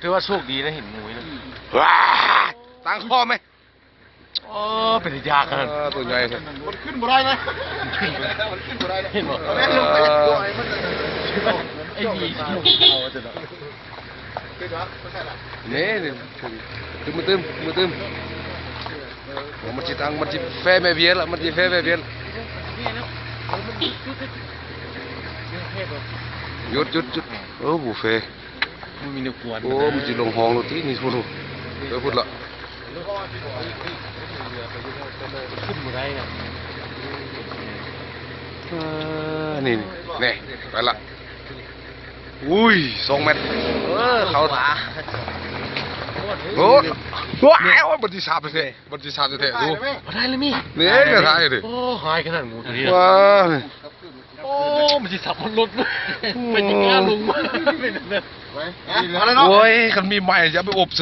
ຖືວ່າໂຊກດີນະ ເຫັນໝູຢູ່ນະ. ວ້າ ຕັ້ງຄໍແມ່. ໂອ້ ເປັນຕາຢ້ານຂະໜາດ ເອີ ຕົວໃຫຍ່ແທ້. ມັນຂຶ້ນບໍ່ໄດ້ນະ ມັນຂຶ້ນບໍ່ໄດ້ນະ ເຫັນບໍ່? ແມ່ນລົງໄປ ເອີ ໂດຍມັນ ໄອ້ນີ້ ນີ້ ນີ້ ຕື່ມ ຕື່ມ ຕື່ມ. ໂອ້ ມັນຊິຕັ້ງ ມັນຊິແຟແມ່ວຽນລະ ມັນຊິແຟແມ່ວຽນ. ຢຸດ ຢຸດ ຢຸດ. ໂອ້ ບໍ່ແຟ. ມັນມີແນວກວນ ໂອ້ ມັນຊິລົງຮ່ອງໂລດຕິ ນີ້ພຸ້ນ ໄປພຸ້ນລະ ຂຶ້ນບໍ່ໄດ້ນະ. ເອີ ນີ້ ນີ້ ໄປລະ. ອຸ້ຍ ສອງແມັດ ເອີ ເຂົ້າຕາ. ໂອ້ ວ້າຍ ມັນຊິສາບແທ້ໆ ມັນຊິສາບແທ້ໆ ດູ ບໍ່ໄດ້ລະມີ ນີ້ກະໄດ້ເດ້. ໂອ້ ຮ້າຍຂະໜາດໝູໂຕນີ້ ວ້າຍ. ໂອ້ ມັນຊິສັບມັນລົດ ໂອ້ ໄປຕິດກ້າລົງມາ ເປັນແບບນັ້ນ. ໂອ້ຍ ຄັນມີໄມ້ຈະເອົາໄປອົບ